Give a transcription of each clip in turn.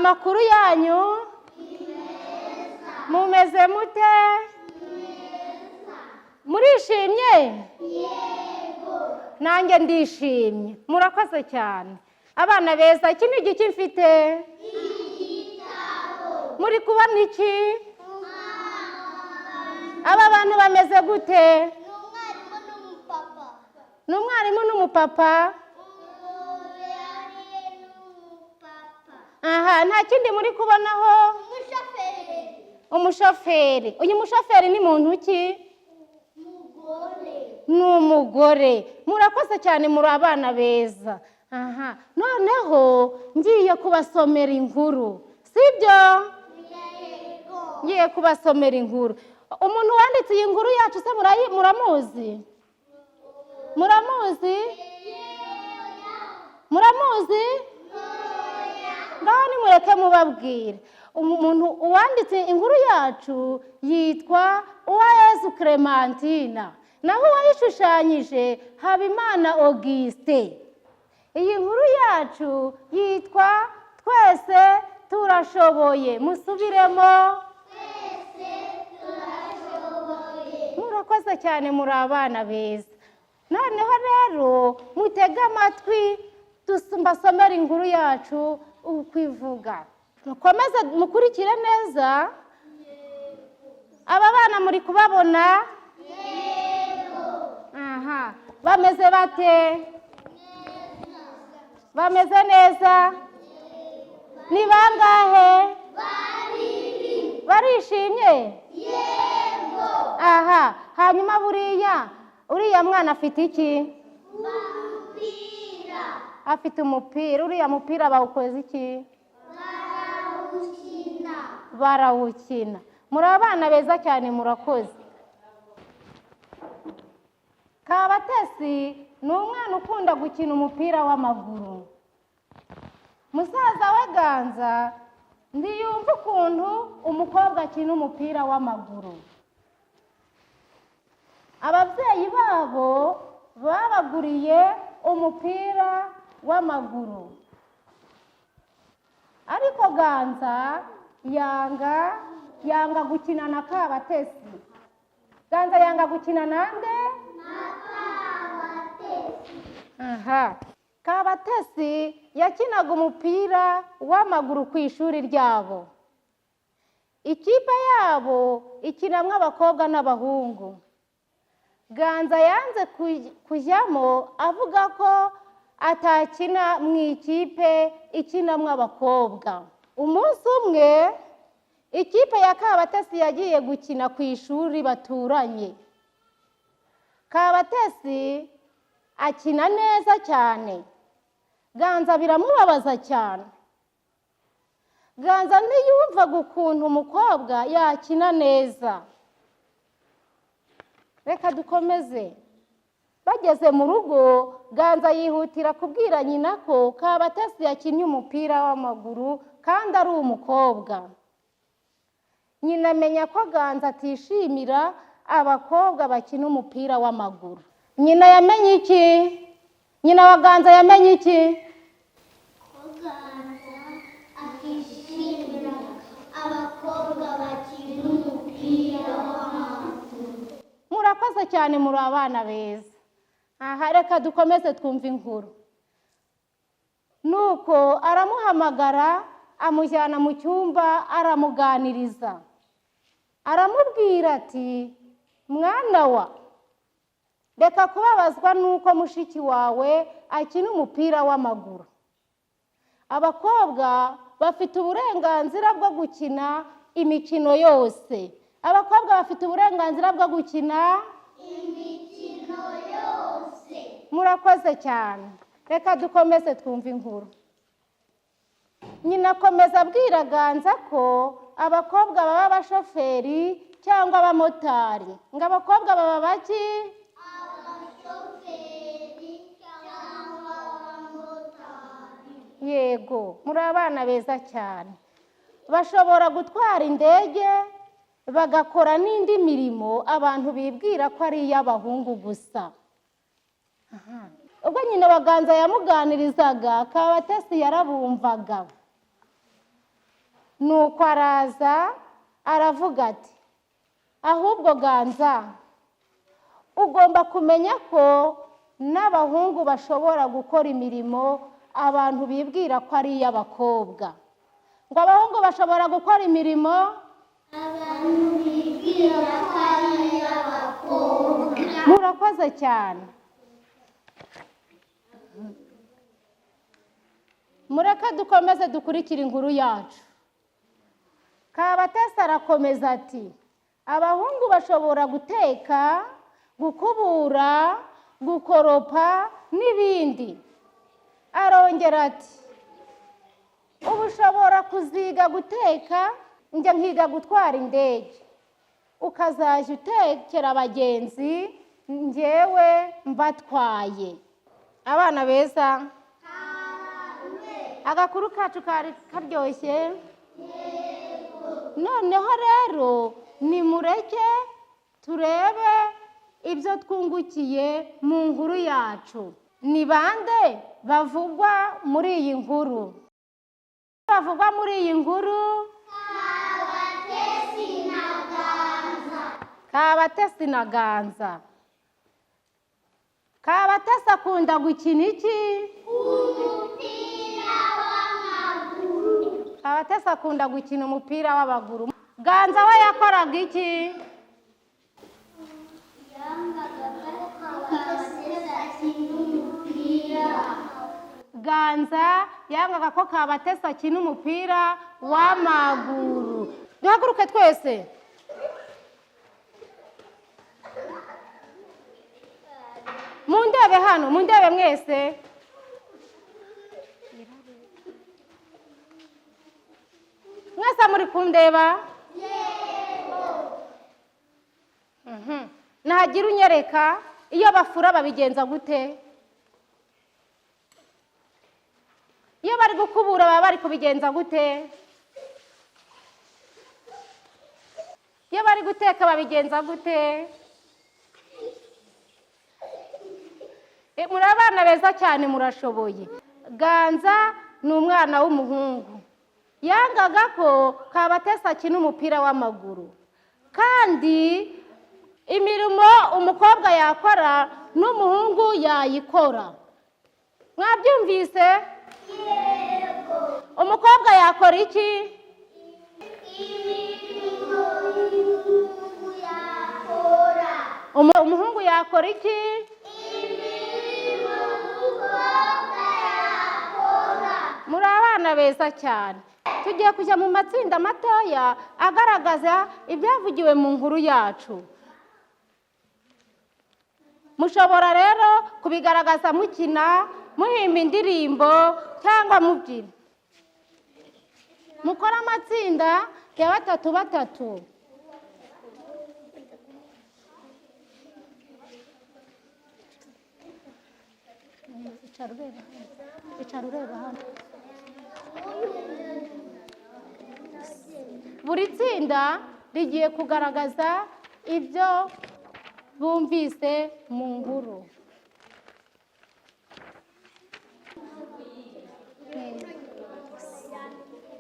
Amakuru yanyu? Mumeze mute? Murishimye? Nanjye ndishimye. Murakoze cyane, abana beza. Iki ni igiki mfite? Muri kubona iki? Aba bantu bameze gute? Ni umwarimu n'umupapa. Ni umwarimu n'umupapa. Umwarimu n'umupapa. Aha, nta kindi muri kubonaho? Umushoferi. Umushoferi. Uyu mushoferi ni muntu ki? Umugore. Ni umugore. Murakoze cyane, muri abana beza. Aha, noneho ngiye kubasomera inkuru, sibyo? Yego. Ngiye kubasomera inkuru. Umuntu wanditse iyi nkuru yacu se muramuzi? Muramuzi? Muramuzi? Ngaho nimureke mubabwire. Umuntu uwanditse inkuru yacu yitwa Uwayezu Clementina, naho uwayishushanyije Habimana Auguste. Iyi nkuru yacu yitwa "Twese Turashoboye". Musubiremo. Twese turashoboye. Murakoze cyane, muri abana beza. Noneho rero mutege amatwi, mbasomere inkuru yacu uko ivuga. Mukomeze mukurikire neza. Aba bana muri kubabona? Aha, bameze bate? Bameze neza? Ni bangahe? Babiri. Barishimye? Yego. Aha, hanyuma buriya uriya mwana afite iki? Umupira. Afite umupira. Uriya mupira bawukoze iki? Barawukina. Barawukina. Muri abana beza cyane, murakoze. Kabatesi ni umwana ukunda gukina umupira w'amaguru. Musaza we Ganza ntiyumva ukuntu umukobwa akina umupira w'amaguru. Ababyeyi babo babaguriye umupira w'amaguru, ariko Ganza yanga gukina na Kabatesi. Ganza yanga gukina nande? Aha, Kabatesi yakinaga umupira w'amaguru ku ishuri ryabo. Ikipe yabo ikinamwo abakobwa n'abahungu. Ganza yanze kujyamo, avuga ko atakina mu ikipe ikinamwo abakobwa. Umunsi umwe ikipe ya Kabatesi yagiye gukina ku ishuri baturanye. Kabatesi akina neza cyane, Ganza biramubabaza cyane. Ganza ntiyumvaga ukuntu umukobwa yakina neza. Reka dukomeze. Bageze mu rugo, Ganza yihutira kubwira nyina ko Kabatesi yakinnye umupira w'amaguru kandi ari umukobwa. Nyina amenya ko Ganza atishimira abakobwa bakina umupira w'amaguru. Nyina yamenye iki? Nyina wa Ganza yamenye iki? Ko Ganza atishimira abakobwa bakina umupira w'amaguru. Murakoze cyane, muri abana beza. Aha, reka dukomeze twumve inkuru. Nuko aramuhamagara, amujyana mu cyumba, aramuganiriza, aramubwira ati: "Mwana wa, reka kubabazwa n'uko mushiki wawe akina umupira w'amaguru. Abakobwa bafite uburenganzira bwo gukina imikino yose." Abakobwa bafite uburenganzira bwo gukina imikino yose. Murakoze cyane. Reka dukomeze twumve inkuru. Nyina akomeza abwira Ganza ko abakobwa baba abashoferi cyangwa abamotari. Ngo abakobwa baba baki? Abashoferi cyangwa abamotari. Yego, muri abana beza cyane. Bashobora gutwara indege, bagakora n'indi mirimo abantu bibwira ko ari iy'abahungu gusa. Aha. Ubwo nyina wa Ganza yamuganirizaga, Kabatesi yarabumvaga. Nuko araza aravuga ati ahubwo Ganza, ugomba kumenya ko n'abahungu bashobora gukora imirimo abantu bibwira ko ari iy'abakobwa. Ngo abahungu bashobora gukora imirimo abantu bibwira ko ari iy'abakobwa. Murakoze cyane. Mureke dukomeze dukurikire inkuru yacu. Kabatesi arakomeza ati abahungu bashobora guteka, gukubura, gukoropa n'ibindi. Arongera ati ubu ushobora kuziga guteka, njya nkiga gutwara indege, ukazajya utekera abagenzi njyewe mbatwaye. Abana beza, agakuru kacu kari karyoshye. Noneho rero nimureke turebe ibyo twungukiye mu nkuru yacu. Ni bande bavugwa muri iyi nkuru? Bavugwa muri iyi nkuru Kabatesi na Ganza. Kabatesi na Ganza. Kabatesi akunda gukina iki? Umupira w'amaguru. Kabatesi akunda gukina umupira w'amaguru. Ganza we yakoraga iki? Yangaga ko Kabatesi akina umupira. Ganza yangaga ko Kabatesi akina umupira w'amaguru. Duhaguruke twese. Mundebe hano, mundebe mwese. Mwese muri kundeba? Yego. Nahagira unyereka iyo bafura babigenza gute? Iyo bari gukubura baba bari kubigenza gute? Iyo bari guteka babigenza gute? Muri abana beza cyane, murashoboye. Ganza ni umwana w'umuhungu. Yangaga ko Kabatesi akina umupira w'amaguru, kandi imirimo umukobwa yakora n'umuhungu yayikora. Mwabyumvise? Yego. Umukobwa yakora iki? Imirimo umuhungu yakora. Umuhungu yakora iki? Imirimo umukobwa yakora. Muri abana beza cyane. Tugiye kujya mu matsinda matoya agaragaza ibyavugiwe mu nkuru yacu. Mushobora rero kubigaragaza mukina, muhimba indirimbo cyangwa mubyina. Mukore amatsinda ya batatu batatu. Icara ureba hano. Icara ureba hano. Buri tsinda rigiye kugaragaza ibyo bumvise mu nkuru.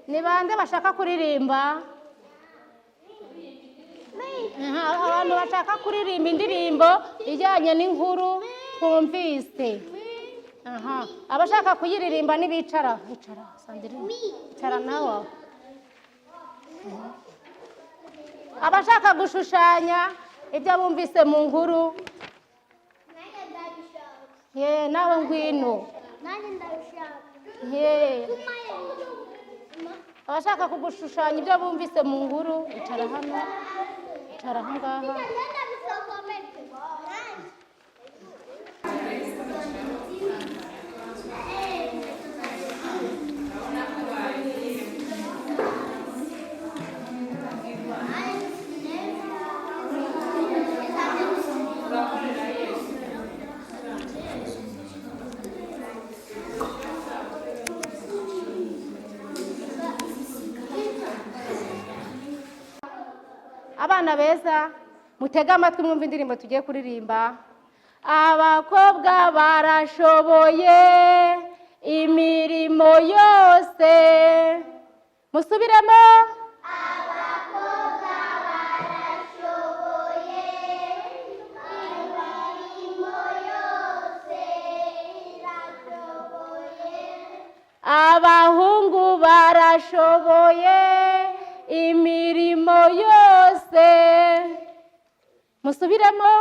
Ni bande bashaka kuririmba? Abantu bashaka kuririmba indirimbo ijyanye n'inkuru twumvise. Abashaka kuyiririmba nibicara. Icara, Sandrine. Icara nawe. Abashaka gushushanya ibyo bumvise mu nkuru. Nanjye ndabishaka. Ye, nawe ngwino. Nanjye ndabishaka. Ye. Abashaka kugushushanya ibyo bumvise mu nkuru, icara hano. Icara aho ngaha. Abana beza, mutege amatwi mwumve indirimbo tugiye kuririmba. Abakobwa barashoboye imirimo yose, Musubiremo. Abakobwa barashoboye imirimo yose irashoboye. Abahungu barashoboye imirimo yose. Musubiremo.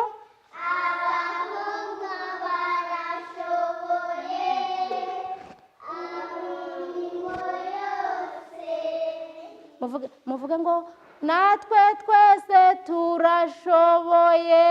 Abakobwa barashoboye imirimo yose. Muvuge ngo natwe twese turashoboye.